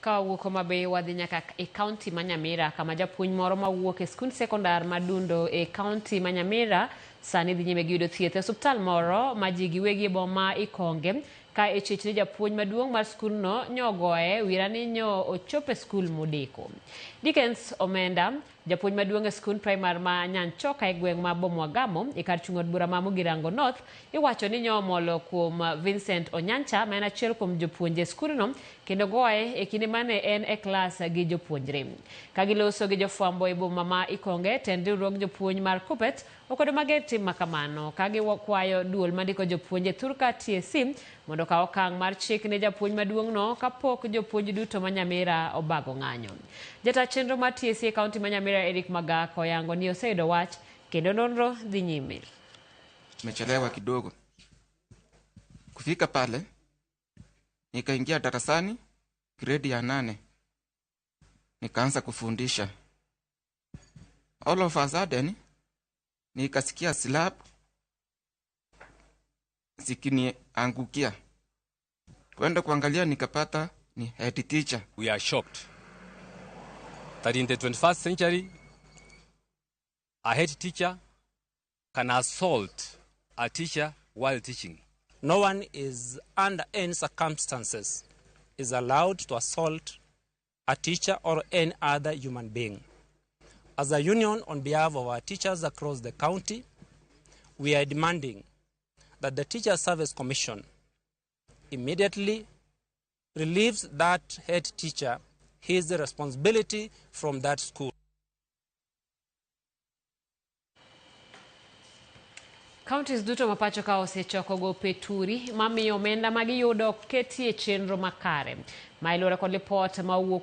Ka wawuok Homa Bay wadhi nyaka e kaunti ma Nyamira kama japuonj moro mawuok e skund sekondar ma Dundo e kaunti ma Nyamira sani dhi nyime gi yudo thieth e osuptal moro ma ji giwegi e boma Ikonge ka ichich ni japuonj maduong' mar skundno nyogoye wira ni nyo ochopo e skul modeko. Dickens Omenda, japuonj maduong' e skund primar ma Nyanchoka e gweng' ma Bomwagamo e kar chung' od bura ma Mugirango North iwacho ni nyo omolo kuom Vincent Onyancha ma en achiel kuom jopuonje e skundno kendo goye e kinde mane en e klas gi jopuonjre. Ka giloso gi jofwambo e boma ma Ikonge, tend riwruog jopuonj mar KUPPET okwedo mager tim makamano ka gikwayo duol mandiko jopuonj e thurka TSC mondo okaw okang' mar chik ne japuonj maduong'no kapok jopuonj duto ma Nyamira obago ng'anyo. Jata chenro mar TSC e kaunti ma Nyamira Eric Magak oyango ni oseyudo wach kendo nonro dhi nyime. Tumechelewa kidogo kufika pale, nikaingia darasani gredi ya 8 nikaanza kufundisha. All of a sudden nikasikia slap zikiniangukia, kwenda kuangalia nikapata ni head teacher. We are shocked that in the 21st century a head teacher can assault a teacher while teaching. No one is under any circumstances is allowed to assault a teacher or any other human being. As a union, on behalf of our teachers across the county, we are demanding that the Teacher Service Commission immediately relieves that head teacher his responsibility from that school. Counties duto ma pacho ka osechoko gope turi mamiyo omenda ma giyudo ok ketie chenro makare. Ma iluwore kod lipot ma owuok